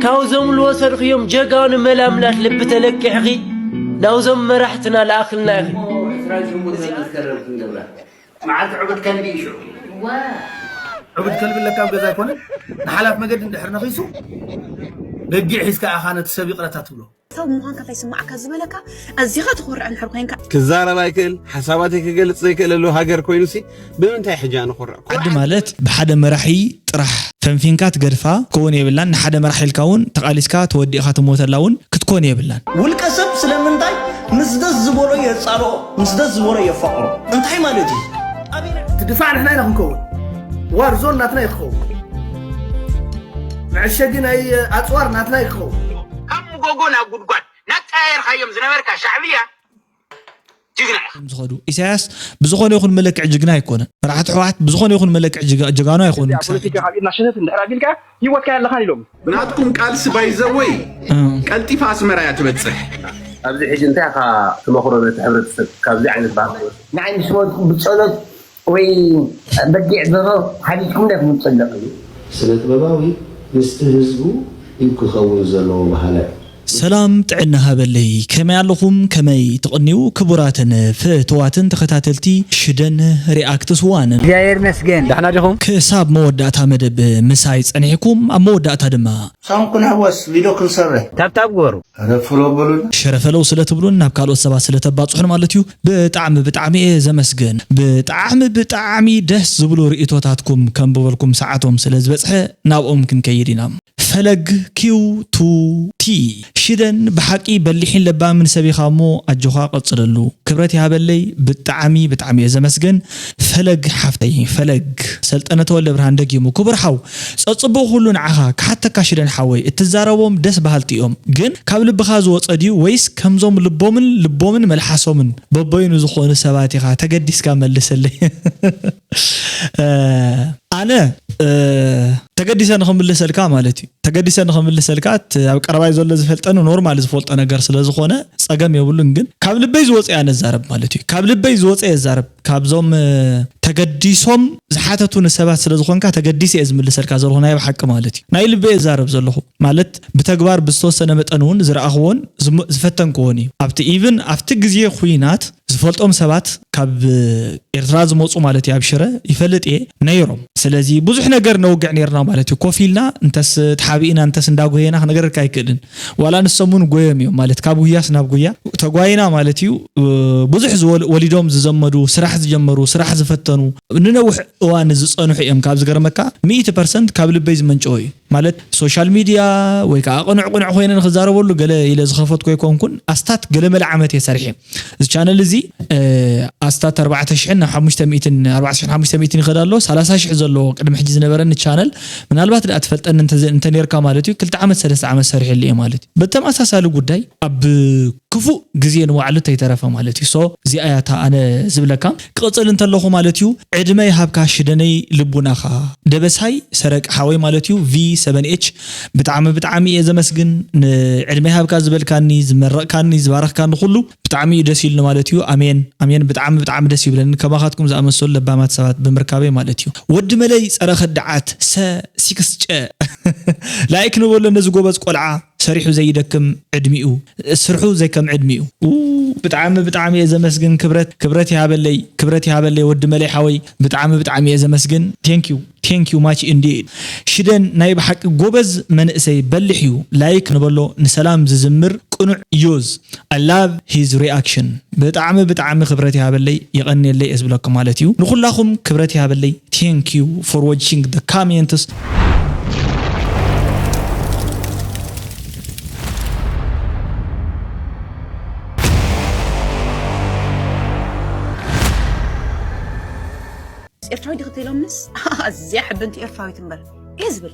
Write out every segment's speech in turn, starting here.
ካብዞም ልወሰድኽዮም ጀጋኑ መላምላት ልቢ ተለቂሕኺ ናብዞም መራሕትና ለኣኽልና ኢኺ። መዓልቲ ዕቡድ ከልቢ እዩ ሽዑ። ዕቡድ ከልቢ ለካ ኣብ ገዛ ኣይኮነን። ንሓላፍ መገዲ እንድሕር ነኺሱ በጊዕ ሒዝካ ኢኻ ነቲ ሰብ ይቕረታ ትብሎ። ሰብ ምዃንካ እንታይ ይስምዓካ ዝበለካ ኣዚኻ ትኾርዕ እንድሕር ኮይንካ። ክዛረብ ኣይክእል ሓሳባተይ ክገልፅ ዘይክእለሉ ሃገር ኮይኑሲ ብምንታይ ሕጂ ኣነ ኮርዕ? ዓዲ ማለት ብሓደ መራሒ ጥራሕ ፈንፊንካ ትገድፋ ክኸውን የብላን። ንሓደ መራሒ ኢልካ እውን ተቓሊስካ ተወዲእኻ ትሞተላ እውን ክትኮን የብላን። ውልቀ ሰብ ስለምንታይ ምስ ደስ ዝበሎ የጻልኦ ምስ ደስ ዝበሎ የፋቕሮ እንታይ ማለት እዩ? ኣበይ እቲ ድፋዕ ንሕና ኢና ክንከውን። ዋር ዞን ናትና እዩ ክኸውን። መዐሸጊ ናይ ኣጽዋር ናትና እዩ ክኸውን። ካብ ምጎጎ ናብ ጉድጓድ ናቀያየርካዮም ዝነበርካ ሻዕብያ ጅግና ኢኻ። እዮም ዝኸዱ። ኢሳያስ ብዝኾነ ይኹን መለክዒ ጅግና ኣይኮነን። መራሕቲ ህወሓት ብዝኾነ ይኹን መለክዒ ጅጋ- ጀጋኑ ኣይኾኑን ክሳብ ሕጂ። ፖለቲካ ካብ ኢድና ሸተት እንድሕር ኣቢልካ ሂወትካ ኣለኻን ኢሎም። ናትኩም ቃልሲ ባይዘወይ ቀልጢፋ ኣስመራ እያ ትበፅሕ። ኣብዚ ሕጂ እንታይ ኢኻ ትመኽሮ ነቲ ሕብረተሰብ ካብዚ ዓይነት ባህሊ ክወፅእ? ንዓይ ምስ ሞትኩ ብፀሎት ወይ በጊዕ ደርሆ ሓቲትኩም ዲኹም ትፅለቑ? ስነ ጥበባዊ ምስቲ ህዝቡ እዩ ክኸውን ዘለዎ በሃላይ። ሰላም ጥዕና ሃበለይ ከመይ ኣለኹም ከመይ ትቕንዩ ክቡራትን ፍትዋትን ተኸታተልቲ ሽደን ሪኣክትስ ዋን እግዚኣብሔር ይመስገን ዳሕና ዲኹም ክሳብ መወዳእታ መደብ ምሳይ ጸኒሕኩም ኣብ መወዳእታ ድማ ሳም ክንሕወስ ቪድዮ ክንሰርሕ ታብታብ ግበሩ። ሸረፈለው ስለ ትብሉን ናብ ካልኦት ሰባት ስለ ተባጽሑን ማለት እዩ። ብጣዕሚ ብጣዕሚ እየ ዘመስግን። ብጣዕሚ ብጣዕሚ ደስ ዝብሉ ርእይቶታትኩም ከንብበልኩም ሰዓቶም ስለ ዝበጽሐ ናብኦም ክንከይድ ኢና። ፈለግ ኪው ቱ ቲ ሽደን ብሓቂ በሊሕን ለባምን ሰብ ኢኻ እሞ ኣጆኻ ቀጽለሉ። ክብረት ይሃበለይ ብጣዕሚ ብጣዕሚ እየ ዘመስግን። ፈለግ ሓፍተይ ፈለግ ሰልጠነ ተወልደ ብርሃን ደጊሙ ክቡር ሓው ጸጽቡቕ ኩሉ ንዓኻ ክሓተካ ሽደን ሓወይ እትዛረቦም ደስ በሃልቲ እዮም ግን ካብ ልብኻ ዝወጸ ድዩ ወይስ ከምዞም ልቦምን ልቦምን መልሓሶምን በበይኑ ዝኾኑ ሰባት ኢኻ ተገዲስካ መልሰለይ ኣነ ተገዲሰ ንኽምልሰልካ ማለት እዩ ተገዲሰ ንኽምልሰልካ ኣብ ቀረባይ ዘሎ ዝፈልጠኒ ኖርማል ዝፈልጦ ነገር ስለ ዝኾነ ጸገም የብሉን ግን ካብ ልበይ ዝወፀ እያ ነዛረብ ማለት እዩ ካብ ልበይ ዝወፀ እየ ዛረብ ካብዞም ተገዲሶም ዝሓተቱኒ ሰባት ስለ ዝኾንካ ተገዲሰ እየ ዝምልሰልካ ዘለኹ ናይ ብሓቂ ማለት እዩ ናይ ልበይ እየ ዛረብ ዘለኹ ማለት ብተግባር ብዝተወሰነ መጠን እውን ዝረኣኽዎን ዝፈተንክዎን እዩ ኣብቲ ኢቭን ኣብቲ ግዜ ኩናት ዝፈልጦም ሰባት ካብ ኤርትራ ዝመፁ ማለት እዩ ኣብ ሽረ ይፈልጥ እየ ነይሮም ስለዚ ብዙሕ ነገር ነውግዕ ነርና ማለት እዩ ኮፍ ኢልና እንተስ ተሓቢእና እንተስ እንዳጎየና ክነገረካ ኣይክእልን ዋላ ንሶም እውን ጎዮም እዮም ማለት ካብ ጉያስ ናብ ጉያ ተጓይና ማለት እዩ ብዙሕ ወሊዶም ዝዘመዱ ስራሕ ዝጀመሩ ስራሕ ዝፈተኑ ንነውሕ እዋን ዝፀንሑ እዮም ካብ ዝገርመካ ሚእቲ ፐርሰንት ካብ ልበይ ዝመንጨወ እዩ ማለት social media ወይ ከዓ ቅኑዕ ቅኑዕ ኮይነ ንክዛረበሉ ገለ ኢለ ዝኸፈትኩ ኣይኮንኩን ኣስታት ገለ መለ ዓመት እየ ሰሪሐ እዚ ቻነል እዚ ኣስታት ኣርባዕተ ሽሕን ናብ ሓሙሽተ ሚእትን ኣርባዕተ ሽሕን ሓሙሽተ ሚእትን ይኸድ ኣሎ ሰላሳ ሽሕ ዘለዎ ቅድሚ ሕጂ ዝነበረኒ ቻነል ምናልባት ደኣ ትፈልጠኒ እንተ- እንተ ኔርካ ማለት እዩ ክልተ ዓመት ሰለስተ ዓመት ሰሪሐሉ እየ ማለት እዩ ብተመሳሳሊ ጉዳይ ኣብ ክፉእ ግዜ ንባዕሉ ተይተረፈ ማለት እዩ so እዚኣ እያ እታ ኣነ ዝብለካ ክቕፅል እንተለኹ ማለት እዩ ዕድመ ይሃብካ ሽደነይ ልቡናኻ ደበሳይ ሰረቅ ሓወይ ማለት እዩ v7h ብጣዕሚ ብጣዕሚ እየ ዘመስግን ንዕድመ ይሃብካ ዝበልካኒ ዝመረቕካኒ ዝባረኽካኒ ኩሉ ብጣዕሚ እዩ ደስ ኢሉኒ ማለት እዩ ኣሜን ኣሜን ብጣዕሚ ብጣዕሚ ደስ ይብለኒ ከማኻትኩም ዝኣመሰሉ ለባማት ሰባት ብምርካበይ ማለት እዩ ወዲ መለይ ፀረ ከዳዓት ሰ ሲክስጨ ላይክ ንበሎ ነዚ ጎበዝ ቆልዓ ሰሪሑ ዘይደክም ዕድሚኡ ስርሑ ዘይከም ዕድሚኡ ብጣዕሚ ብጣዕሚ እየ ዘመስግን ክብረት ክብረት ይሃበለይ ክብረት ይሃበለይ ወዲ መለይ ሓወይ ብጣዕሚ ብጣዕሚ እየ ዘመስግን thank you thank you much indeed ሽደን ናይ ብሓቂ ጎበዝ መንእሰይ በሊሕ እዩ like ንበሎ ንሰላም ዝዝምር ቅኑዕ ዮዝ I love his reaction ብጣዕሚ ብጣዕሚ ክብረት ይሃበለይ የቐንየለይ እየ ዝብለኩም ማለት እዩ ንኩላኹም ክብረት ይሃበለይ thank you for watching the comments ኤርትራዊ ዲኺ ተኢሎምንስ ኣዝያ ሕብንቲ ኤርትራዊት እምበር እየ ዝብል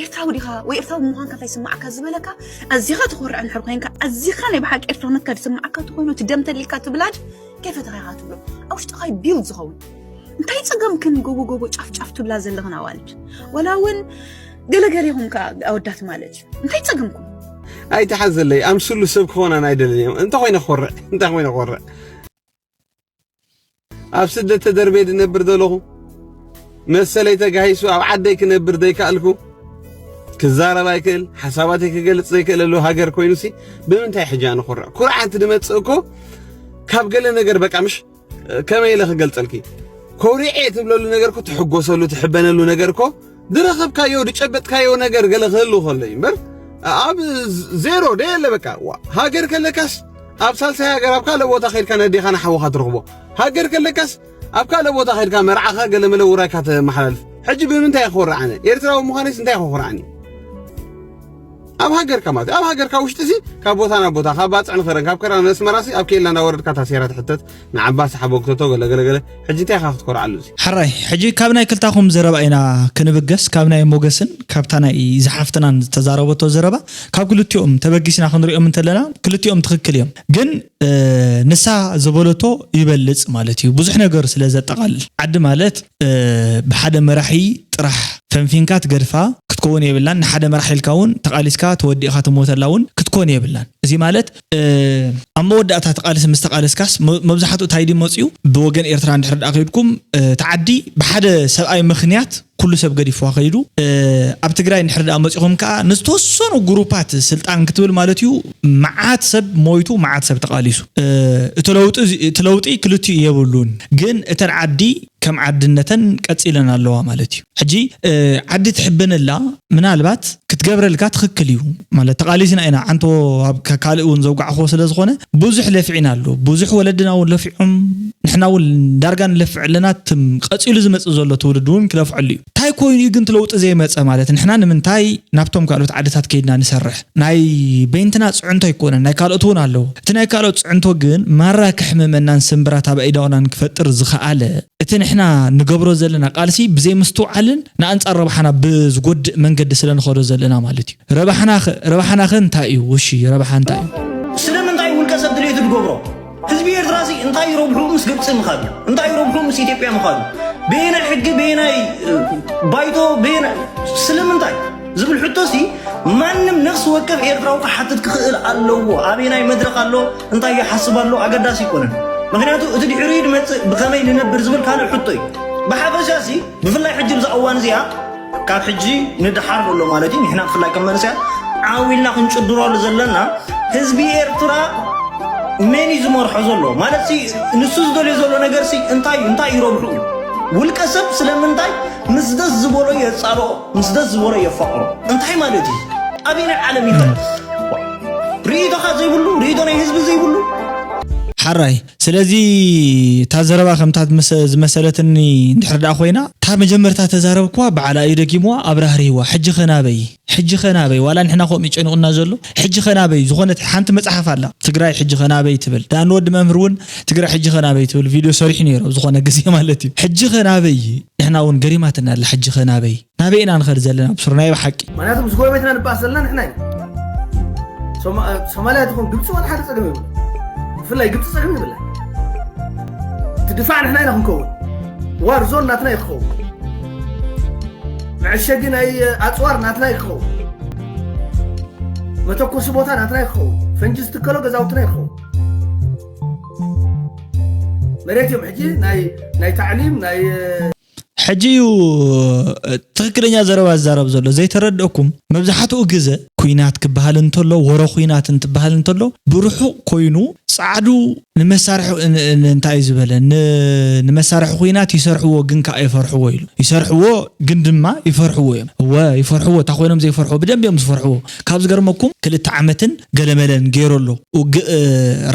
ኤርትራዊ ዲኻ ወይ ኤርትራዊ ምዃንካ እንታይ ስማዓካ ዝበለካ ኣዚኻ ትኾርዕ እንድሕር ኮይንካ ኣዚኻ ናይ ብሓቂ ኤርትራውነትካ ዝስማዓካ ተኾይኑ እቲ ደም ተሊልካ ትብላድ ከይፈተኻ ኢኻ ትብሎ ኣብ ውሽጥኻ ቢልድ ዝኸውን እንታይ ጸገምክን ጎቦ ጎቦ ጫፍ ጫፍ ትብላ ዘለኽን ኣዋልድ ዋላ እውን ገለገለ ይኹም ከኣ ኣወዳት ማለት እዩ እንታይ ጸገምኩም ኣይትሓዘለይ ኣምስሉ ሰብ ክኾናን ኣይደልን እዮም እንተ ኮይነ ክኮርዕ እንተ ኮይነ ክኮርዕ ኣብ ስደት ተደርበየ ዝነብር ዘለኹ መሰለይ ተጋሂሱ ኣብ ዓደይ ክነብር ዘይከኣልኩ ክዛረብ ኣይክእል፣ ሓሳባተይ ክገልጽ ዘይክእለሉ ሃገር ኮይኑሲ ብምንታይ ሕጂ ኣነ ኮርዕ? ኩርዓት ዝመጽእ እኮ ካብ ገለ ነገር በቃ ምሽ ከመይ ኢለ ክገልጸልኪ? ኮሪዐ ትብለሉ ነገር እኮ ትሕጎሰሉ ትሕበነሉ ነገር እኮ ዝረኸብካዮ ዝጨበጥካዮ ነገር ገለ ክህሉ ከሎ እዩ እምበር ኣብ ዜሮ ደየለ በቃ ዋ፣ ሃገር ከለካስ ኣብ ሳልሳይ ሃገር ኣብ ካልእ ቦታ ከይድካ ነዴኻ ንሓውኻ ትረኽቦ ሃገር ከለካስ ኣብ ካልእ ቦታ ከይድካ መርዓኻ ገለ መለ ውራይካ ተመሓላልፍ ሕጂ ብምንታይ ክኾርዓነ ኤርትራዊ ምዃነይስ እንታይ ክኾርዓኒ ኣብ ሃገርካ ማለት ኣብ ሃገርካ ውሽጢ ሲ ካብ ቦታ ናብ ቦታ ካብ ባፅዕ ንኸረን ካብ ከራ ነስመራ ሲ ኣብ ኬላ እንዳወረድካ ታሴራ ትሕተት ንዓባስ ሓቦ ክተቶ ገለ ገለ ገለ ሕጂ እንታይ ኢኻ ክትኮርዓሉ እዚ ሓራይ ሕጂ ካብ ናይ ክልታኹም ዘረባ ኢና ክንብገስ ካብ ናይ ሞገስን ካብታ ናይ ዝሓፍትናን ዝተዛረበቶ ዘረባ ካብ ክልቲኦም ተበጊስና ክንሪኦም እንተለና ክልቲኦም ትኽክል እዮም ግን ንሳ ዝበለቶ ይበልፅ ማለት እዩ ብዙሕ ነገር ስለ ዘጠቓልል ዓዲ ማለት ብሓደ መራሒ ጥራሕ ፈንፊንካ ትገድፋ ክትከውን የብላን ንሓደ መራሒ ኢልካ እውን ተቓሊስካ ተወዲእካ ትሞተላ እውን ክትኮን የብላን እዚ ማለት ኣብ መወዳእታ ትቃልስ ምስ ተቃለስካስ መብዛሕትኡ ታይ ድዩ መፅኡ ብወገን ኤርትራ እንድሕር ደኣ ከይድኩም እቲ ዓዲ ብሓደ ሰብኣይ ምክንያት ኩሉ ሰብ ገዲፍዋ ከይዱ ኣብ ትግራይ እንድሕር ደኣ መፂኹም ከዓ ንዝተወሰኑ ግሩፓት ስልጣን ክትብል ማለት እዩ መዓት ሰብ ሞይቱ መዓት ሰብ ተቃሊሱ እቲ ለውጢ ክልቲኡ የብሉን ግን እተን ዓዲ ከም ዓድነተን ቀፂለን ኣለዋ ማለት እዩ ሕጂ ዓዲ ትሕበነላ ምናልባት ክትገብረልካ ትኽክል እዩ ማለት ተቓሊስና ኢና ዓንቶ ኣብ ካልእ እውን ዘውጋዕኽዎ ስለ ዝኾነ ብዙሕ ለፊዕና ኣሎ ብዙሕ ወለድና እውን ለፊዖም ንሕና እውን ዳርጋ ንለፍዕ ኣለና ትም ቀፂሉ ዝመፅእ ዘሎ ትውልድ እውን ክለፍዐሉ እዩ እንታይ ኮይኑ እዩ ግን ትለውጢ ዘይመፀ ማለት ንሕና ንምንታይ ናብቶም ካልኦት ዓድታት ከይድና ንሰርሕ ናይ በይንትና ፅዕንቶ ኣይኮነን ናይ ካልኦት እውን ኣለዉ እቲ ናይ ካልኦት ፅዕንቶ ግን ማራ ከሕምመናን ስምብራት ኣብ ኣኢዳውናን ክፈጥር ዝኸኣለ እቲ ንሕና ንገብሮ ዘለና ቃልሲ ብዘይምስትውዓልን ንኣንጻር ረብሓና ብዝጎድእ መንገዲ ስለ ንኸዶ ዘለና ማለት እዩ። ረብሓናኸ ረብሓናኸ እንታይ እዩ? እሺ ረብሓ እንታይ እዩ? ስለምንታይ ውልቀ ሰብ ድሌቱ ዝገብሮ? ህዝቢ ኤርትራ ሲ እንታይ ረብሑ ምስ ግብጺ ምኻዱ? እንታይ ረብሑ ምስ ኢትዮጵያ ምኻዱ? በየናይ ሕጊ በየናይ ባይቶ በየናይ ስለምንታይ? ዝብል ሕቶ ሲ ማንም ነፍሲ ወከፍ ኤርትራዊ ክሓትት ክኽእል ኣለዎ። ኣበየናይ መድረኽ ኣሎ፣ እንታይ ይሓስብ ኣሎ ኣገዳሲ ኣይኮነን። ምኽንያቱ እቲ ድሕሪኡ ዝመጽእ ብኸመይ ንነብር ዝብል ካልእ ሕቶ እዩ። ብሓፈሻ ሲ ብፍላይ ሕጂ ብዛ እዋን እዚኣ ካብ ሕጂ ንደሓር ዘሎ ማለት እዩ ንሕና ብፍላይ ከም መንእሰያት ዓው ኢልና ክንጭድረሉ ዘለና ህዝቢ ኤርትራ መን እዩ ዝመርሖ ዘሎ ማለት ሲ ንሱ ዝደልዮ ዘሎ ነገር ሲ እንታይ እዩ እንታይ እዩ ረብሑ እዩ ውልቀ ሰብ ስለምንታይ ምስ ደስ ዝበሎ የጻልኦ ምስ ደስ ዝበሎ የፋቕሮ እንታይ ማለት እዩ ኣበየናይ ዓለም ይኸድ ርእይቶኻ ዘይብሉ ርእይቶ ናይ ህዝቢ ዘይብሉ ሓራይ ስለዚ እታ ዘረባ ከምታ ዝመሰለትኒ እንድሕር ደኣ ኮይና እታ መጀመርታ ተዛረብክዋ በዓላ እዩ ደጊምዋ ኣብራህርህዋ ሕጂ ኸናበይ ሕጂ ኸናበይ ዋላ ንሕና ከምኡ ይጨንቁና ዘሎ ሕጂ ኸናበይ ዝኾነት ሓንቲ መጽሓፍ ኣላ ትግራይ ሕጂ ኸናበይ ትብል ዳን ወዲ መምህር እውን ትግራይ ሕጂ ኸናበይ ትብል ቪድዮ ሰሪሑ ነይሩ ኣብ ዝኾነ ግዜ ማለት እዩ ሕጂ ኸናበይ ንሕና እውን ገሪማትና ኣላ ሕጂ ኸናበይ ናበይ ኢና ንኸድ ዘለና ብሱር ናይ ብሓቂ ምክንያቱ ምስ ጎረቤትና ንባኣስ ዘለና ንሕና ኢና ሶማልያ ትኾን ግብፂ ዋላ ሓደ ፀገም የብሉ ብፍላይ ግብፂ ፀገም የብላ እቲ ድፋዕ ንሕና ኢና ክንከውን ዋር ዞን ናትና ይኸውን መዐሸጊ ናይ ኣፅዋር ናትና ይኸውን መተኮሲ ቦታ ናትና ይኸውን ፈንጂ ዝትከሎ ገዛውትና ይኸውን መሬት እዮም ሕጂ ናይ ታዕሊም ናይ ሕጂ እዩ ትኽክለኛ ዘረባ ዝዛረብ ዘሎ ዘይተረድእኩም መብዛሕትኡ ግዘ ኩናት ክበሃል እንተሎ ወረ ኩናት እንትበሃል እንተሎ ብርሑቕ ኮይኑ ፃዕዱ ንመሳርሒ እንታይ እዩ ዝበለ ንመሳርሒ ኩናት ይሰርሕዎ ግን ከዓ ይፈርሕዎ ኢሉ ይሰርሕዎ ግን ድማ ይፈርሕዎ እዮም እወ ይፈርሕዎ እታ ኮይኖም ዘይፈርሕዎ ብደንብ እዮም ዝፈርሕዎ ካብ ዝገርመኩም ክልተ ዓመትን ገለመለን ገይሩ ኣሎ ውግእ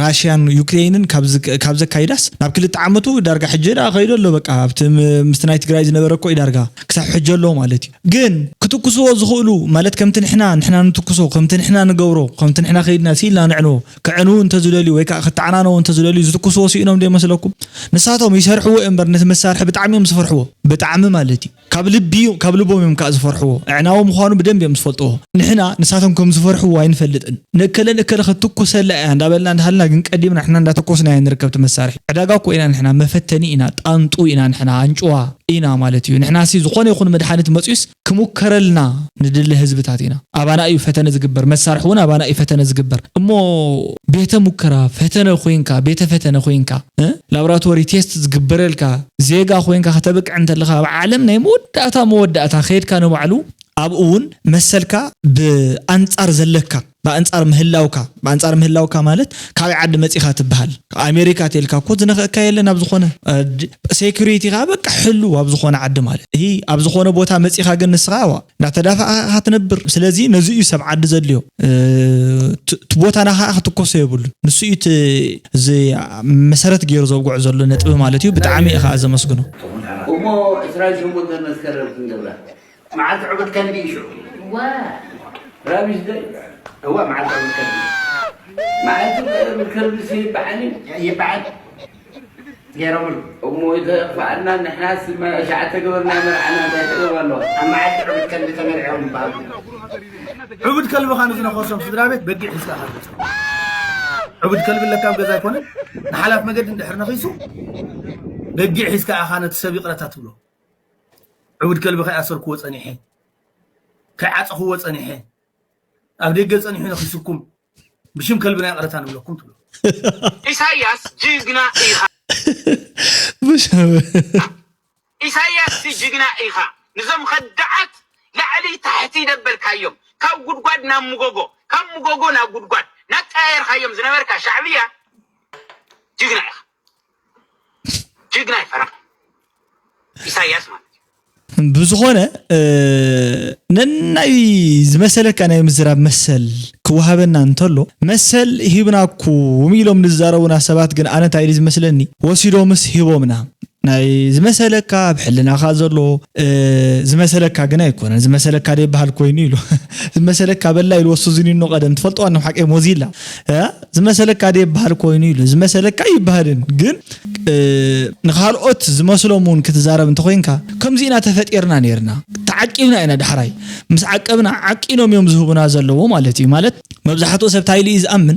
ራሽያን ዩክሬንን ካብ ዘካይዳስ ናብ ክልተ ዓመቱ ዳርጋ ሕጂ ደኣ ከይዱ ኣሎ በቃ ኣብቲ ምስቲ ናይ ትግራይ ዝነበረ እኮ ዳርጋ ክሳብ ሕጂ ኣሎ ማለት እዩ ግን ክትኩስዎ ዝኽእሉ ማለት ከምቲ ንሕና ንሕና ንትኩሶ ከምቲ ንሕና ንገብሮ ከምቲ ንሕና ከይድና ሲልና ንዕንዎ ክዕንዉ እንተዝደልዩ ወይ ከዓ ክተዓናነዉ እንተዝደልዩ ዝትኩስዎ ስኢኖም ዶ ይመስለኩም ንሳቶም ይሰርሕዎ እዮም እምበር ነቲ መሳርሒ ብጣዕሚ እዮም ዝፈርሕዎ ብጣዕሚ ማለት እዩ ካብ ልቢ ካብ ልቦም እዮም ከዓ ዝፈርሕዎ። ኣዕናዊ ምዃኑ ብደንብ እዮም ዝፈልጥዎ። ንሕና ንሳቶም ከም ዝፈርሕዎ ኣይንፈልጥን። ንእከለ ንእከለ ክትኩሰላ እያ እንዳበልና እንዳሃልና ግን ቀዲምና ንሕና እንዳተኮስና እያ ንርከብ እቲ መሳርሒ። ዕዳጋ እኮ ኢና ንሕና መፈተኒ ኢና ጣንጡ ኢና ንሕና ኣንጭዋ ኢና ማለት እዩ። ንሕናሲ ዝኾነ ይኹን መድሓኒት መፅዩስ ክሙከረልና ንድሊ ህዝብታት ኢና። ኣባና እዩ ፈተነ ዝግበር። መሳርሒ እውን ኣባና እዩ ፈተነ ዝግበር። እሞ ቤተ ሙከራ ፈተነ ኮይንካ ቤተ ፈተነ ኮይንካ ላብራቶሪ ቴስት ዝግበረልካ ዜጋ ኮይንካ ከተብቅዕ እንተለካ ኣብ ዓለም ናይ መወዳእታ መወዳእታ ከየድካ ንባዕሉ ኣብኡ እውን መሰልካ ብኣንጻር ዘለካ፣ ብኣንጻር ምህላውካ፣ ብኣንጻር ምህላውካ ማለት ካበይ ዓዲ መጺኻ ትበሃል። ኣሜሪካ ተልካ እኮ ዝነኸእካ የለን። ኣብ ዝኾነ ሴኩሪቲ ካ በቃ ሕሉ ኣብ ዝኾነ ዓዲ ማለት እ ኣብ ዝኾነ ቦታ መጺኻ ግን ንስኻ ዋ እንዳተዳፋእካ ኢኻ ትነብር። ስለዚ ነዚ እዩ ሰብ ዓዲ ዘድልዮ። እቲ ቦታ ናኻ ክትኮሶ የብሉን። ንሱ እዩ እቲ እዚ መሰረት ገይሩ ዘውግዖ ዘሎ ነጥቢ ማለት እዩ። ብጣዕሚ እየ ከዓ ዘመስግኖ። እሞ ዕስራን ሸሞንተን መስከረም ክንገብራ መዓልቲ ዕቡድ ከልቢ እዩ ሽዑ። ዋ። ራቢሽ ደ እዋ መዓልቲ ዕቡድ ከልቢ። መዓልቲ ዕቡድ ከልቢ ሲ ይበዓል እዩ። ይበዓል። ገይሮምሉ። እሞ ይተፋኣና ንሕናስ መ- ሸዓተ ገበርና መርዓና እንታይ ተገበርና? ኣብ መዓልቲ ዕቡድ ከልቢ ተመርዕዮም ይበሃሉ። ዕቡድ ከልብኻ ንዝነኸሶም ስድራ ቤት በጊዕ ሒዝካ ኢኻ ትወፅእ። ዕቡድ ከልቢ ኣለካ ኣብ ገዛ ኣይኮነን። ንሓላፍ መገዲ እንድሕር ነኺሱ በጊዕ ሒዝካ ኢኻ ነቲ ሰብ ይቕረታ ትብሎ። ዕቡድ ከልቢ ከይኣሰርክዎ ፀኒሐ፣ ከይዓፀኽዎ ፀኒሐ፣ ኣብ ደገ ፀኒሑ ነኺሱኩም ብሽም ከልብና ይቕረታ ንብለኩም ትብሎ። ኢሳያስ ጅግና ኢኻ። ብሽም ኢሳያስ ሲ ጅግና ኢኻ። ንዞም ኸዳዓት ላዕሊ ታሕቲ ደበልካዮም፣ ካብ ጉድጓድ ናብ ምጎጎ፣ ካብ ምጎጎ ናብ ጉድጓድ ናቀያየርካዮም ዝነበርካ ሻዕብያ ጅግና ኢኻ። ጅግና ይፈራ ኢሳያስ ማለት እዩ። ብዝኾነ ነናይ ዝመሰለካ ናይ ምዝራብ መሰል ክወሃበና እንተሎ መሰል ሂብናኩም ኢሎም ንዝዛረቡና ሰባት ግን ኣነ እንታይ ኢሉ ዝመስለኒ ወሲዶምስ ሂቦምና ናይ ዝመሰለካ ኣብ ሕልናኻ ዘሎ ዝመሰለካ ግን ኣይኮነን ዝመሰለካ ደይበሃል ኮይኑ ኢሉ ዝመሰለካ በላ ኢሉ ወሱ ዝኒኖ ቀደም ትፈልጥዋ ንም ሓቀይ ሞዚላ ዝመሰለካ ደይበሃል ኮይኑ ኢሉ ዝመሰለካ ይበሃልን ግን ንኻልኦት ዝመስሎም እውን ክትዛረብ እንተኮይንካ ከምዚ ኢና ተፈጢርና ነርና ተዓቂብና ኢና ዳሕራይ ምስ ዓቀብና ዓቂኖም እዮም ዝህቡና ዘለዎ ማለት እዩ ማለት መብዛሕትኡ ሰብ ታይሉ እዩ ዝኣምን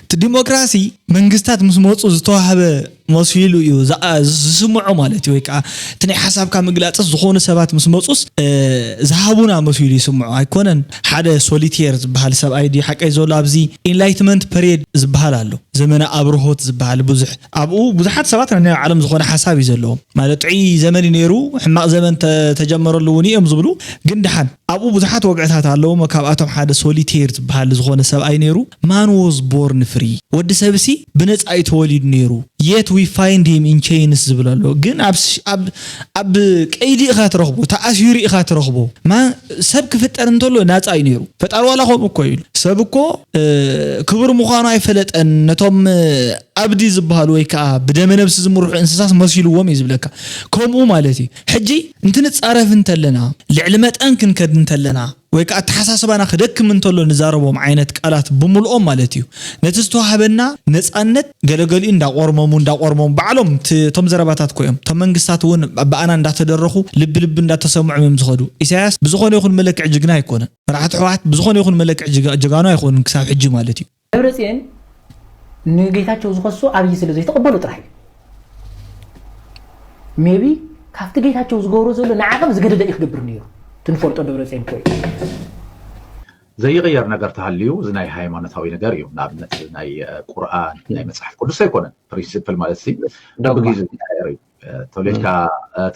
እቲ ዲሞክራሲ መንግስታት ምስ መፁ ዝተዋህበ መሲሉ እዩ ዝስምዖ ማለት እዩ ወይ ከዓ እቲ ናይ ሓሳብካ ምግላፅስ ዝኾኑ ሰባት ምስ መፁስ ዝሃቡና መሲሉ ይስምዖ ኣይኮነን ሓደ ሶሊቴር ዝበሃል ሰብኣይ ድዩ ሓቀይ ዘሎ ኣብዚ ኢንላይትመንት ፐሬድ ዝበሃል ኣሎ ዘመነ ኣብርሆት ዝበሃል ብዙሕ ኣብኡ ብዙሓት ሰባት ናይ ዓለም ዝኾነ ሓሳብ እዩ ዘለዎም ማለት ጥዑይ ዘመን እዩ ነይሩ ሕማቕ ዘመን ተጀመረሉ እውን እዮም ዝብሉ ግን ድሓን ኣብኡ ብዙሓት ወግዕታት ኣለዎም ካብኣቶም ሓደ ሶሊቴር ዝበሃል ዝኾነ ሰብኣይ ነይሩ ማን ዎዝ ቦርን ፍሪ ወዲ ሰብሲ ብነፃ እዩ ተወሊዱ ነይሩ yet we find him in chains ዝብል ኣሎ ግን ኣብ ቀይዲ ኢኻ ትረኽቦ ተኣሲሩ ኢኻ ትረኽቦ ሰብ ክፍጠር እንተሎ ናፃ እዩ ነይሩ ፈጣሪ ዋላ ከምኡ እኮ ኢሉ ሰብ እኮ ክቡር ምዃኑ ኣይፈለጠን ነቶም ኣብዲ ዝበሃሉ ወይ ከዓ ብደመ ነብሲ ዝምርሑ እንስሳስ መሲልዎም እዩ ዝብለካ ከምኡ ማለት እዩ ሕጂ እንትንፃረፍ እንተለና ልዕሊ መጠን ክንከድ እንተለና ወይ ከዓ ኣተሓሳስባና ክደክም እንተሎ ንዛረቦም ዓይነት ቃላት ብምልኦም ማለት እዩ ነቲ ዝተዋህበና ነፃነት ገለገሊኡ እንዳቆርመሙ እንዳቆርመሙ ባዕሎም እቶም ዘረባታት ኮይኦም እቶም መንግስታት እውን ብኣና እንዳተደረኹ ልቢ ልቢ እንዳተሰምዖም እዮም ዝኸዱ ኢሳያስ ብዝኾነ ይኹን መለክዒ ጅግና ኣይኮነን መራሕቲ ሕወሓት ብዝኾነ ይኹን መለክዒ ጀጋኑ ኣይኮኑን ክሳብ ሕጂ ማለት እዩ ደብረፅየን ንጌታቸው ዝኸሶ ኣብይ ስለ ዘይተቐበሎ ጥራሕ እዩ ሜቢ ካብቲ ጌታቸው ዝገብሮ ዘሎ ንዓቐብ ዝገደደ እዩ ክገብር ነይሩ ትንፈልጦ ደብረፅየን እኮ እዩ ዘይቕየር ነገር ተሃልዩ እዚ ናይ ሃይማኖታዊ ነገር እዩ ንኣብነት ናይ ቁርኣን ናይ መፅሓፍ ቅዱስ ኣይኮነን ፕሪንሲፕል ማለት ሲ በብግዜ ዝቀያየር እዩ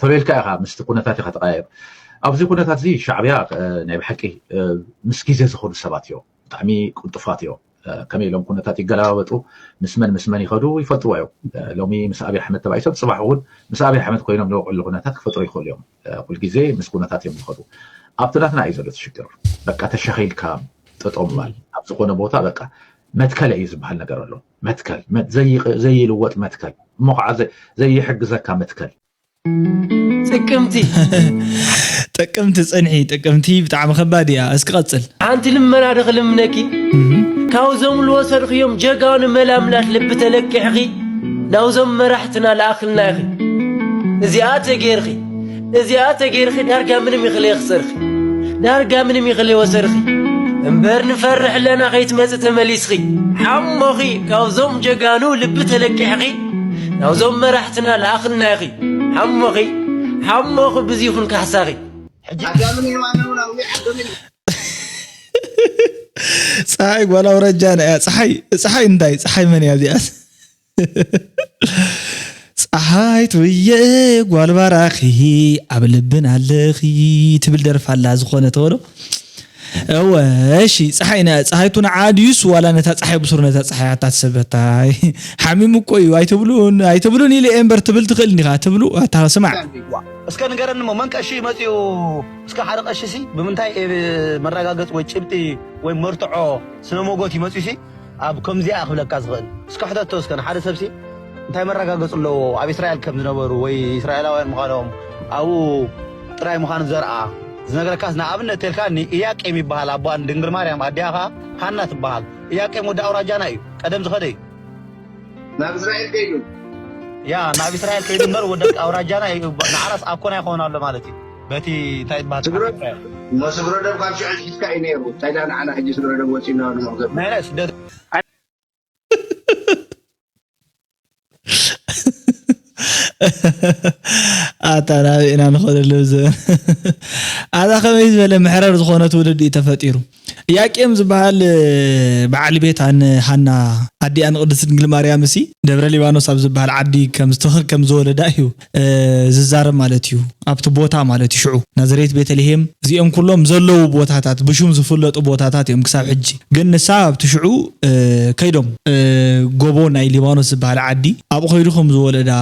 ተወሌልካ ኢኻ ምስቲ ኩነታት ኢኻ ተቀያየር ኣብዚ ኩነታት እዚ ሻዕብያ ናይ ብሓቂ ምስ ግዜ ዝኸዱ ሰባት እዮም ብጣዕሚ ቅልጡፋት እዮም ከመይ ኢሎም ኩነታት ይገለባበጡ ምስ መን ምስ መን ይኸዱ ይፈልጥዎ እዮም ሎሚ ምስ ኣብይ ኣሕመድ ተባኢሶም ፅባሕ እውን ምስ ኣብይ ኣሕመድ ኮይኖም ዝወቅዕሉ ኩነታት ክፈጥሩ ይኽእሉ እዮም ኩልግዜ ምስ ኩነታት እዮም ዝኸዱ ኣብቲ ናትና እዩ ዘሎ ሽግር በቃ ተሸኺልካ ጠጦምባል ኣብ ዝኾነ ቦታ በቃ መትከል እዩ ዝበሃል ነገር ኣሎ መትከል ዘይልወጥ መትከል እሞ ከዓ ዘይሕግዘካ መትከል ጥቅምቲ ጥቅምቲ ፅንሒ ጥቅምቲ ብጣዕሚ ከባድ እያ እስኪ ቀፅል ሓንቲ ልመና ዶ ክልምነኪ ካብዞም ልወሰድክዮም ጀጋኑ መላምላት ልቢ ተለቂሕኺ ናብዞም መራሕትና ለኣኽልና ኢኺ እዚኣ ተጌርኺ እዚኣ ተጌርኺ ዳርጋ ምንም ይኽለ የኽሰርኺ ዳርጋ ምንም ይኽለ ይወሰርኺ እምበር ንፈርሕ ኣለና ከይትመፂ ተመሊስኺ ሓሞኺ ካብዞም ጀጋኑ ልቢ ተለቂሕኺ ናብዞም መራሕትና ለኣኽልና ኢኺ ሓሞኺ ሓሞኺ ብዚ ይኹን ካሕሳኺ ፀሓይ ጓል ኣውረጃ ነያ ፀሓይ ፀሓይ እንታይ ፀሓይ መን እያ እዚኣስ ኣሃይ ትውየ ጓል ባራኺ ኣብ ልብን ኣለኺ ትብል ደርፋ ኣላ ዝኾነ ተወሎ። እወ፣ እሺ፣ ጸሓይ ና-፣ ጸሓይቱ ንዓ ድዩስ ዋላ ነታ ጸሓይ ብሱር ነታ ጸሓይ ኣታ ትሰበታ? ሓሚሙ እኮ እዩ፣ ኣይትብሉን፣ ኣይትብሉን ኢለ እየ እምበር ትብል ትኽእል እንዲኻ፣ ትብሉ፣ ኣታ ስማዕ። እስከ ንገረኒ እሞ፣ መን ቀሺ መጺኡ? እስከ ሓደ ቀሺሲ ብምንታይ እ-፣ መረጋገጺ ወይ ጭብጢ ወይ መርትዖ ስነ ሞጎት ይመጺኡ ሲ? ኣብ ከምዚኣ ክብለካ ዝኽእል? እስከ ሕተቶ እስከ ንሓደ ሰብሲ እንታይ መረጋገጺ ኣለዎ? ኣብ እስራኤል ከም ዝነበሩ ወይ እስራኤላውያን ምዃኖም ኣብኡ ጥራይ ምዃኑ ዘርኣ ዝነግረካስ ንኣብነት ተልካ ንኢያቄም ይበሃል ኣቦኣን ድንግል ማርያም ኣዲኣ ኸዓ ሃና ትበሃል። ኢያቄም ወዲ ኣውራጃና እዩ፣ ቀደም ዝኸደ እዩ። ናብ እስራኤል ከይዱ። ያ፣ ናብ እስራኤል ከይዱ እምበር ወዲ ኣውራጃና እዩ፣ ንዓራስ ኣኮና ይኸውን ኣሎ ማለት እዩ። በቲ እንታይ ይበሃል? ስግረ-፣ እሞ ስግረ ደብ ካብ ሽዑ ሒዝካ እዩ ነይሩ። እንታይ ደኣ ንዓና ሕጂ ስግረ ደብ ወጺእና ንመኽዘብ? ናይ፣ ናይ ስደት ኣታ ናበይ ኢና ንኸደሉ ዘበን? ኣታ ከመይ ዝበለ መሕረር ዝኾነ ትውልዲ እዩ ተፈጢሩ። ኢያቄም ዝበሃል፣ እ፣ በዓል ቤት ኣን-፣ ሃና ኣዲኣ ንቅድስት ድንግል ማርያም እሲ ደብረ ሊባኖስ ኣብ ዝበሃል ዓዲ ከም ዝተ-፣ ከም ዝወለዳ እዩ፣ እ፣ ዝዛረብ ማለት እዩ። ኣብቲ ቦታ ማለት እዩ። ሽዑ ናዝሬት ቤተልሔም እዚኦም ኩሎም ዘለዉ ቦታታት ብሹም ዝፍለጡ ቦታታት እዮም ክሳብ ሕጂ። ግን ንሳ ኣብቲ ሽዑ፣ እ፣ ከይዶም፣ እ፣ ጎቦ ናይ ሊባኖስ ዝበሃል ዓዲ ኣብኡ ከይዱ ከም ዝወለዳ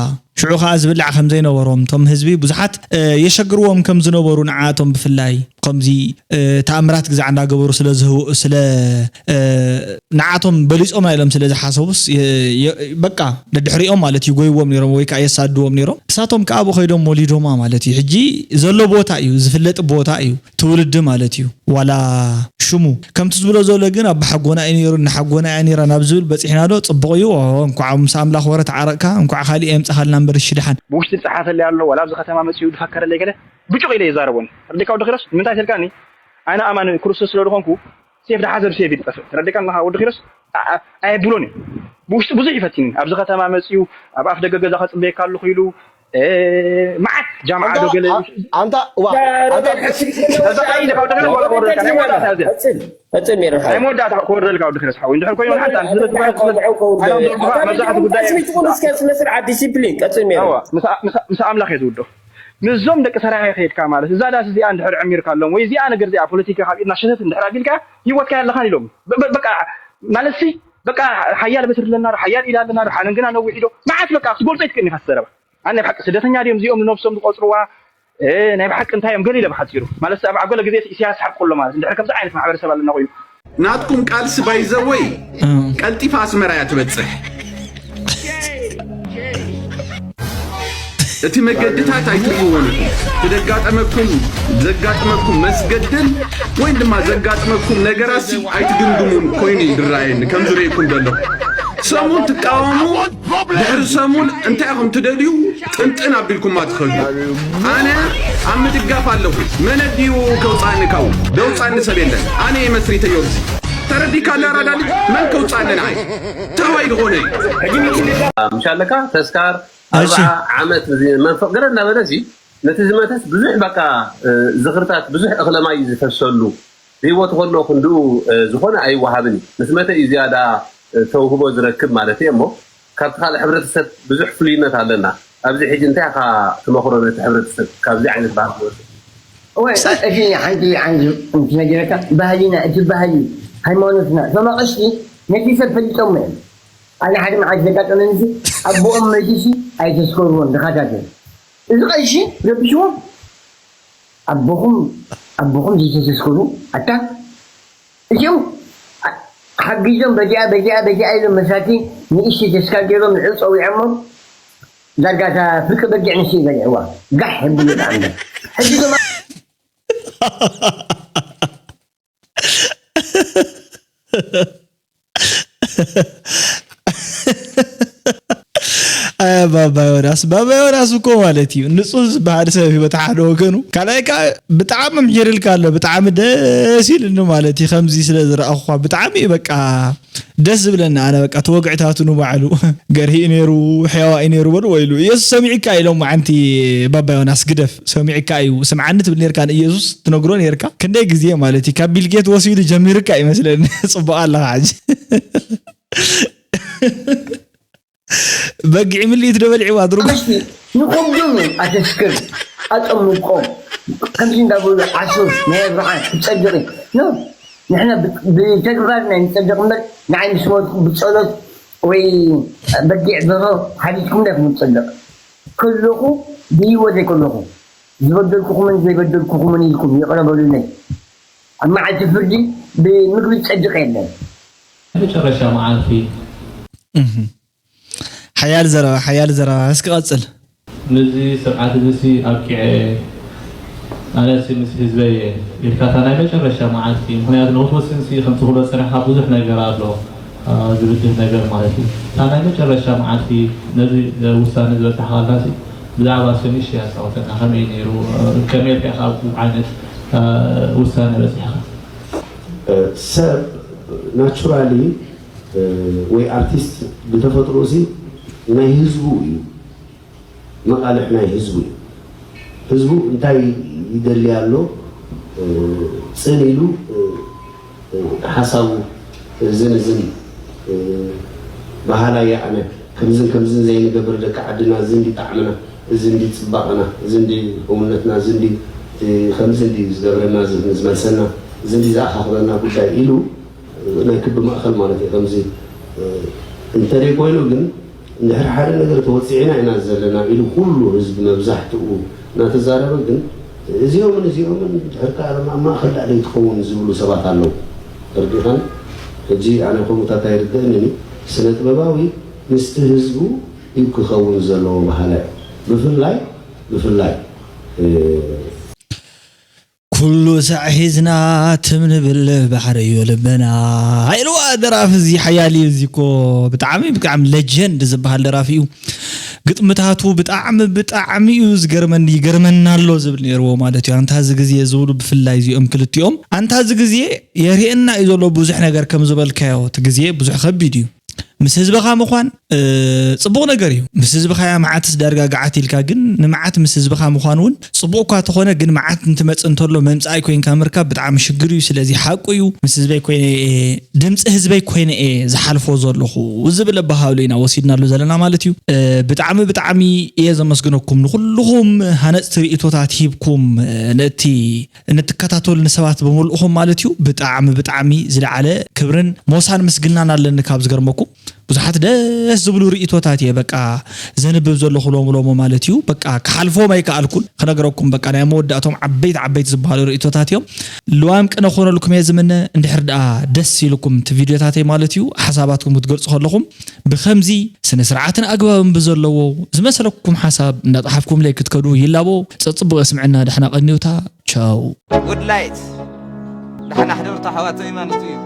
ሽዑ ኸዓ ዝብላዕ ከም ዘይነበሮም፣ እቶም ህዝቢ ብዙሓት፣ እ፣ የሸግርዎም ከም ዝነበሩ፣ ንዓቶም ብፍላይ ከምዚ፣ እ፣ ተኣምራት ግዛዕ እንዳገበሩ ስለ ዝህው-፣ ስለ፣ እ፣ ንዓቶም በሊጾምና ኢሎም ስለ ዝሓሰቡስ፣ የ-፣ የ-፣ በቃ ደድሕሪኦም ማለት እዩ ጎይዎም ነይሮም ወይ ከዓ የሳድዎም ነይሮም። እሳቶም ከዓ ኣብኡ ከይዶም ወሊዶማ ማለት እዩ። ሕጂ ዘሎ ቦታ እዩ፣ ዝፍለጥ ቦታ እዩ፣ ትውልዲ ማለት እዩ። ዋላ ሽሙ ከምቲ ዝብሎ ዘሎ ግን ኣባሓጎና እዩ ነይሩ፣ እናሓጎና እያ ነይራ ናብ ዝብል በፂሕና ዶ? ፅቡቕ እዩ። ኦ፣ እንኳዕ ምስ ኣምላኽ ወረ ተዓረቕካ፣ እንኳዕ ካሊእ የምፅኻልና እምበር እሺ ደሓን። ብውሽጢ ዝፀሓፈልይ ኣሎ፣ ዋላ ኣብዚ ከተማ መፂኡ ዝፈከረለይ ገለ ብጩቕ ኢለ ይዛረቦኒ። ተረዲእካ ወዲ ኪሮስ? ንምንታይ ተልካኒ? ኣነ ኣማኒ ክርስቶስ ስለ ዝኾንኩ ሴፍ ዝሓዘ ብሴፍ እዩ ዝጠፍእ። ተረዲእካ ኣለኻ ወዲ ኪሮስ? ኣ-፣ ኣ-፣ ኣየብሎን እዩ። ብውሽጢ ብዙሕ ይፈትኒ። ኣብዚ ከተማ መፂኡ ኣብ ኣፍ ደገ ገዛ ከፅበየካ ኣለኹ ኢሉ፣ እ፣ መዓት ጃምዓ ኣንታ፣ ዶ ገለ ኣ-፣ ኣንታ፣ ዋ፣ ኣንታ፣ ቀፅል፣ ቀፅል፣ ሜሮን ሓወይ። ናይ መወዳእታ ክወርደልካ ወዲ ኪሮስ ሓወይ። እንድሕር ኮይኑ ሓንቲ ኣንተ ስለ ዝግበር፣ ኣነ ኣብ ዞርካ መብዛሕትኡ ጉዳይ ስነ ስርዓት ዲሲፕሊን፣ ቀፅል ሜሮን። ኣዋ፣ ምስ፣ ምስ፣ ምስ ኣምላኽ እየ ዝውዶ። ምስዞም ደቂ ሰራየ ከይድካ ማለት፣ እዛ ዳስ እዚኣ እንድሕር ዕሚርካሎም፣ ወይ እዚኣ ነገር እዚኣ ፖለቲካ ካብ ኢድና ሸተት እንድሕር ኣቢልካ፣ ህይወትካ የለኻን ኢሎም። በ-፣ በ-፣ በቃ፣ ማለትሲ፣ በቃ፣ ሓያል በትሪ ኣለና ዶ፣ ሓያል ኢድ ኣለና ዶ፣ ሓነን ግና ነዊሕ ኢዶ፣ መዓት በቃ፣ ክትገልጾ ኣይትክእልን ኢኻ እቲ ዘረባ። ኣነ ናይ ብሓቂ ስደተኛ ድዮም እዚኦም ንነብሶም ዝቆጽርዋ? እ፣ ናይ ብሓቂ እንታይ እዮም ገሊለ ብሓጺሩ? ማለት ኣብ ዓገለ ግዜ ኢሳያስ ሓቁ ኣሎ ማለት፣ እንድሕር ከምዚ ዓይነት ማሕበረሰብ ኣለና ኮይኑ። ናትኩም ቃልሲ ባይዘወይ እ። ቀልጢፋ ኣስመራ እያ ትበጽሕ። እቲ መገድታት ኣይትርእይዎን ኢኹም። እቲ ዘጋጠመኩም፣ ዘጋጥመኩም መስገድን ወይ ድማ ዘጋጥመኩም ነገራሲ ኣይትግምግሙን ኮይኑ እዩ ዝረኣየኒ፣ ከም ዝርእየኩም ዘለኹ። ሰሙን ትቃወሙ፣ ድሕሪ ሰሙን እንታይ ኢኹም ትደልዩ? ጥንጥን ኣቢልኩማ ትኸዱ። ኣነ ኣብ ምድጋፍ ኣለኹ። መን ኣዲኡ ከውጻኒ ካብኡ? ደውጻኒ ሰብ የለን። ኣነ እየ መስሪተዮ። እዚ ተረዲካ ኣሎ ኣራዳ ልጅ? መን ከውጻኒ ንዓይ? ታዋይ ዝኾነ እዩ። ምሻለካ ተስካር እሺ። ኣርብዓ ዓመት እዚ መንፈቕ ገለ እናበለ እዚ ነቲ ዝመተስ ብዙሕ በቃ፣ እ፣ ዝኽርታት ብዙሕ እኽለ ማይ እዩ ዝፈሰሉ። ብህይወት ከሎ ክንድኡ፣ እ፣ ዝኾነ ኣይወሃብን እዩ። ምስ መተ እዩ ዝያዳ፣ እ፣ ተውህቦ ዝረክብ ማለት እየ እሞ ካብቲ ካልእ ሕብረተሰብ ብዙሕ ፍሉይነት ኣለና። ኣብዚ ሕጂ እንታይ ኢኻ ትመኽሮ ነቲ ሕብረተሰብ ካብዚ ዓይነት ባህሊ ክወፅእ? እወ፣ ሳይ- እሺ፣ ሓንቲ፣ ሓንቲ እንትነገረካ፣ ባህሊና፣ እቲ ባህሊ፣ ሃይማኖትና፣ እቶም ኣቕሽቲ ነቲ ሰብ ፈሊጦሞ እዮም። ኣነ ሓደ መዓልቲ ዘጋጠመኒ፣ እዚ ኣቦኦም መሲሲ ኣይተስከርዎን፣ ድኻታት እዮም። እዚ ቀሺ ረቢሽዎም፣ ኣቦኹም፣ ኣቦኹም ዘይተሰስከሩ፣ ኣታ፣ እዚኦም፣ ኣ-፣ ሓጊዞም፣ በዚኣ፣ በዚኣ፣ በዚኣ ኢሎም መሳኪን ንእሽተይ ተስካር ገይሮም ንዑ ጸዊዖሞ፣ ዳርጋ እታ ፍርቂ በጊዕ ንሱ ይበልዕዋ። ጋሕ የብሉ ብጣዕሚ። ሕጂ ድማ ኣያ ባባ ዮናስ፣ ባባ ዮናስ እኮ ማለት እዩ ንጹህ ዝበሃል ሰብ እዩ በቲ ሓደ ወገኑ። ካልኣይ ከኣ ብጣዕሚ ኣምሒርልካ ኣሎ፣ ብጣዕሚ ደስ ኢልኒ ማለት እዩ። ከምዚ ስለ ዝረኣኹኻ ብጣዕሚ እዩ በቃ ደስ ዝብለኒ ኣነ በቃ ተወግዕታቱ ንባዕሉ ገርሂ እዩ ነይሩ፣ ሕያዋ እዩ ነይሩ በሉ ወይሉ። ኢየሱስ ሰሚዕካ ኢሎም መዓንቲ ባባ ዮናስ ግደፍ። ሰሚዕካ እዩ፣ ስምዓኒ ትብል ነርካ ንኢየሱስ ትነግሮ ነርካ። ክንደይ ግዜ ማለት እዩ ካብ ቢል ጌት ወሲዱ ጀሚርካ ይመስለኒ። ጽቡቕ ኣለኻ ሕጂ። በጊዕ ምልኢት ዶ በሊዕዋ ድሩባ? ኣምስቲ ንኹሎም እዮም ኣተስክር ኣጠምቆም ከምዚ እንዳበሉ ዓሱር ናይ ኣብርሃም ክፀድቕ እዩ። ኖ ንሕና ብ- ብተግባር ናይ ንፀድቕ እምበር ንዓይ ምስ ሞትኩ ብፀሎት ወይ በጊዕ ደርሆ ሓቲትኩም ዳ ንፀድቕ ከለኹ ብህይወተይ ከለኹ ዝበደልኩኹምን ዘይበደልኩኹምን ኢልኩም ይቕረ በሉለይ። ኣብ መዓልቲ ፍርዲ ብምግቢ ዝፀድቕ የለን። መጨረሻ መዓልቲ ሓያል ዘረባ ሓያል ዘረባ እስኪ ቀጽል። ምስዚ ስርዓት እዚ ሲ ኣብቂዐ ኣነሲ ምስ ህዝበይ ኢልካ እታ ናይ መጨረሻ መዓልቲ ምክንያቱ ንክትወስን ሲ ከምቲ ክብሎ ዝፀናሕካ ብዙሕ ነገር ኣሎ ዝብድህ ነገር ማለት እዩ። እታ ናይ መጨረሻ መዓልቲ ነዚ ውሳነ ዝበፅሕካላ ሲ ብዛዕባ ሰሚሽ ያስታውሰና ከመይ ነይሩ ከመይ ርኢኻ ኣብ ዓይነት ውሳነ በፂሕካ? ሰብ ናቹራሊ ወይ ኣርቲስት ብተፈጥሮ ሲ ናይ ህዝቡ እዩ። መቓልሕ ናይ ህዝቡ እዩ። ህዝቡ እንታይ ይደሊ ኣሎ ፅን ኢሉ ሓሳቡ እዝን እዝን በሃላይ ኣነ ከምዝን ከምዝን ዘይንገብር ደቂ ዓድና እዚ እንዲ ጣዕምና እዚ እንዲ ፅባቕና እዚ እንዲ ህውነትና እዚ እንዲ ከምዚ እንዲ ዝገብረና ዝመልሰና እዚ እንዲ ዝኣኻኽበና ጉዳይ ኢሉ ናይ ክቢ ማእኸል ማለት እዩ ከምዚ እንተደይ ኮይኑ ግን እንድሕር ሓደ ነገር ተወፂዕና ኢና ዘለና ኢሉ ኩሉ ህዝቢ መብዛሕትኡ እናተዛረበ ግን እዚኦምን እዚኦምን ድሕር ከኣ ኣብ ማእኸል ዳኣ ዘይትኸውን ዝብሉ ሰባት ኣለዉ ተርዲኻን ሕጂ ኣነ ከምኡታት ኣይርድእንን እዩ ስነ ጥበባዊ ምስቲ ህዝቡ እዩ ክኸውን ዘለዎ በሃላይ ብፍላይ ብፍላይ ኩሉ ሳዕ ሒዝና ትም ንብል ባሕሪ እዩ ልብና ኢልዋ ደራፊ እዚ ሓያል እዩ እዚ እኮ ብጣዕሚ ብጣዕሚ ሌጀንድ ዝበሃል ደራፊ እዩ። ግጥምታቱ ብጣዕሚ ብጣዕሚ እዩ ዝገርመኒ ይገርመና ኣሎ ዝብል ነይርዎ ማለት እዩ። ኣንታ እዚ ግዜ ዝብሉ ብፍላይ እዚኦም ክልቲኦም ኣንታ እዚ ግዜ የርእየና እዩ ዘሎ ብዙሕ ነገር ከም ዝበልካዮ እቲ ግዜ ብዙሕ ከቢድ እዩ። ምስ ህዝብኻ ምዃን ጽቡቕ ነገር እዩ። ምስ ህዝብኻ እያ መዓትስ ዳርጋ ገዓት ኢልካ ግን ንመዓት ምስ ህዝብኻ ምዃን እውን ጽቡቕ እኳ ተኾነ ግን መዓት እንትመጽእ እንተሎ መምጻኣይ ኮይንካ ምርካብ ብጣዕሚ ሽግር እዩ። ስለዚ ሓቁ እዩ ምስ ህዝበይ ኮይነ እየ ድምፂ ህዝበይ ኮይነ እየ ዝሓልፎ ዘለኹ ዝብል ኣበሃህሉ ኢና ወሲድናሉ ዘለና ማለት እዩ። ብጣዕሚ ብጣዕሚ እየ ዘመስግነኩም ንኩልኹም ሃነፅቲ ርእቶታት ሂብኩም ነቲ ንትከታተሉ ንሰባት ብምልእኹም ማለት እዩ ብጣዕሚ ብጣዕሚ ዝለዓለ ክብርን ሞሳን ምስግናን ኣለኒ ካብ ዝገርመኩም ብዙሓት ደስ ዝብሉ ርእቶታት እየ በቃ ዘንብብ ዘለኹ ሎሚ ሎሚ ማለት እዩ በቃ ክሓልፎም ኣይከኣልኩን ክነግረኩም በቃ ናይ መወዳእቶም ዓበይቲ ዓበይቲ ዝበሃሉ ርእቶታት እዮም ልዋም ቅነ ኮነልኩም እየ ዝምነ እንድሕር ደኣ ደስ ኢልኩም እቲ ቪድዮታተይ ማለት እዩ ሓሳባትኩም ክትገልፁ ከለኹም ብከምዚ ስነ ስርዓትን ኣግባብን ብዘለዎ ዝመሰለኩም ሓሳብ እንዳፀሓፍኩምለይ ክትከዱ ይላቦ ፀፅቡቅ የስምዐና ዳሕና ቀኒውታ ቻው ጉድ ላይት ዳሕና ሕደርቶ ሓዋተይ ማለት እዩ